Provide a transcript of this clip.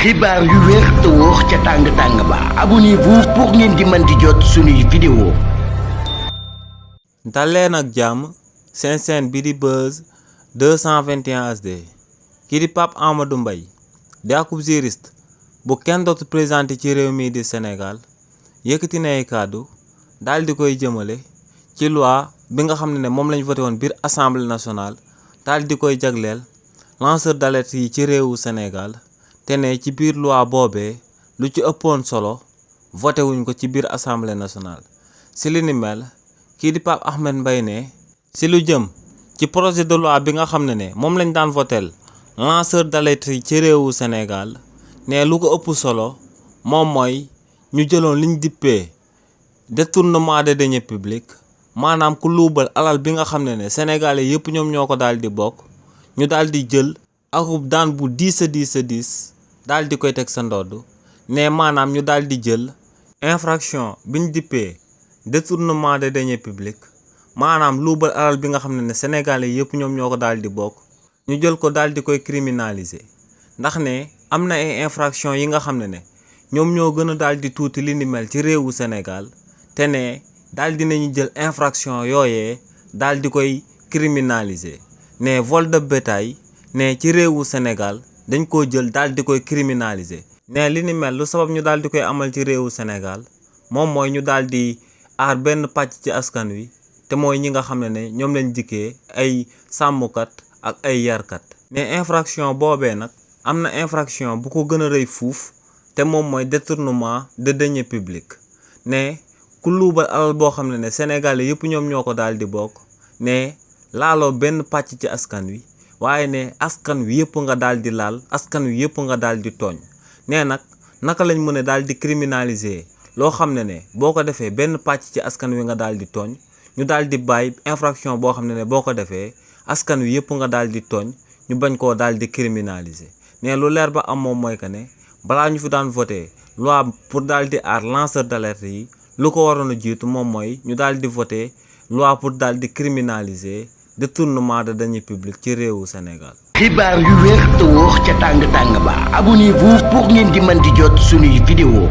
xibaar yu wér te wóor ca tàng ba abonnez-vous pour ngeen di mën di jot suñuy vidéo. daleen ak jàmm seen chaîne bi di Buzz 221 HD kii di Pape Amadou Mbaye di akub juriste bu kenn dootu présenté ci réew mi di Sénégal yëkkati na ay kàddu daal di koy jëmale ci loi bi nga xam ne moom lañ voté woon biir assemblée nationale daal di koy jagleel lanceur d'alerte yi ci réewu Sénégal te ne ci biir loi boobee lu ci ëppoon solo voté wuñ ko ci biir assemblée nationale. si li ni mel kii di Pape Ahmed Mbaye ne si lu jëm ci projet de loi bi nga xam ne moom lañ daan votel lanceur d'alerte yi ci réewu Sénégal ne lu ko ëpp solo moom mooy ñu jëloon liñ dippee détournement de deniers publics maanaam ku luubal alal bi nga xam ne Sénégalais yëpp ñoom ñoo ko daal di bokk ñu daal di jël akub daan bu diis daal di koy teg sa ndodd ne maanaam ñu daal di jël infraction biñ dippee détournement de deniers publics maanaam luubal alal bi nga xam ne Sénégalais yëpp ñoom ñoo ko daal di bokk ñu jël ko daal di koy criminaliser ndax ne am na ay infraction yi nga xam ne ñoom ñoo gën a daal di tuuti li ni mel ci réewu Sénégal te ne daal di nañu jël infraction yooyee daal di koy criminaliser ne vol de bétail ne ci réewu Sénégal dañ koo jël daal di koy criminaliser ne li ni mel lu sabab ñu daal di koy amal ci réewu Sénégal moom mooy ñu daal di aar benn pàcc ci askan wi te mooy ñi nga xam ne ñoom lañ dikkee ay sàmmkat ak ay yarkat ne infraction boobee nag am na infraction bu ko gën a rëy fuuf te moom mooy détournement de deniers publics ne ku luubal alal boo xam ne Sénégalais yëpp ñoom ñoo ko daal di bokk ne laaloo benn pàcc ci askan wi waaye ne askan wi yëpp nga daal di laal askan wi yëpp nga daal di tooñ nee nag naka lañ mën a daal di criminaliser loo xam ne boo ko defee benn pàcc ci askan wi nga daal di tooñ ñu daal di bàyyi infraction boo xam ne boo ko defee askan wi yëpp nga daal di tooñ ñu bañ koo daal di criminaliser ne lu leer ba am moom mooy que ne balaa ñu fi daan voté loi pour daal di aar lanceur d'alerte yi lu ko waroon a jiitu moom mooy ñu daal di voté loi pour daal di criminaliser détournement de deniers publics ci réewu Sénégal. xibaar yu wér te wóor ca tàng ba abonnez-vous pour ngeen di mën di jot suñuy vidéo.